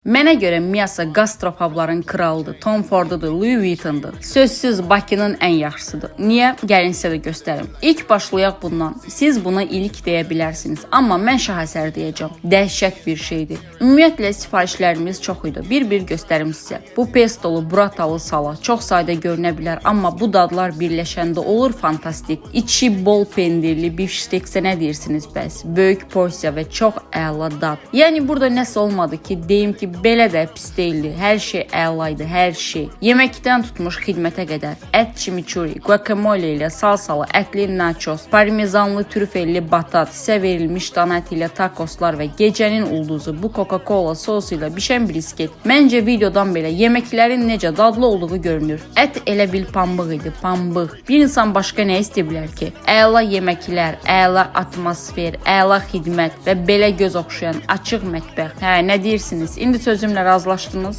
Mənə görə Miyasa qastropubların kralıdır, Tom Ford'udur, Louis Vuitton'dur. Sözsüz Bakının ən yaxşısıdır. Niyə? Gəlin sizə də göstərim. İlk başlayaq bundan. Siz buna ilk deyə bilərsiniz, amma mən şahesər deyəcəm. Dəhşət bir şeydir. Ümumiyyətlə sifarişlərimiz çox idi. Bir-bir göstərim sizə. Bu pestolu, buratalı salat çox sadə görünə bilər, amma bu dadlar birləşəndə olur fantastik. İçi bol pendirli bifşteksə nə deyirsiniz bəs? Böyük porsiya və çox əla dad. Yəni burada nəsə olmadı ki, deyim ki, belə də pis deyildi. Hər şey əla idi, hər şey. Yeməkdən tutmuş xidmətə qədər. Ət chimichurri, guacamole ilə salsalı, ətli nachos, parmezanlı trüfelli batat, sizə verilmiş dana əti ilə takoslar və gecənin ulduzu bu Coca-Cola sosu ilə bişən brisket. Məncə videodan belə yeməklərin necə dadlı olduğu görünür. Ət elə bil pambıq idi, pambıq. Bir insan başqa nə istəyə bilər ki? Əla yeməklər, əla atmosfer, əla xidmət və belə göz oxşayan açıq mətbəx. Hə, nə deyirsiniz? İndi sözümlə razılaşdınız?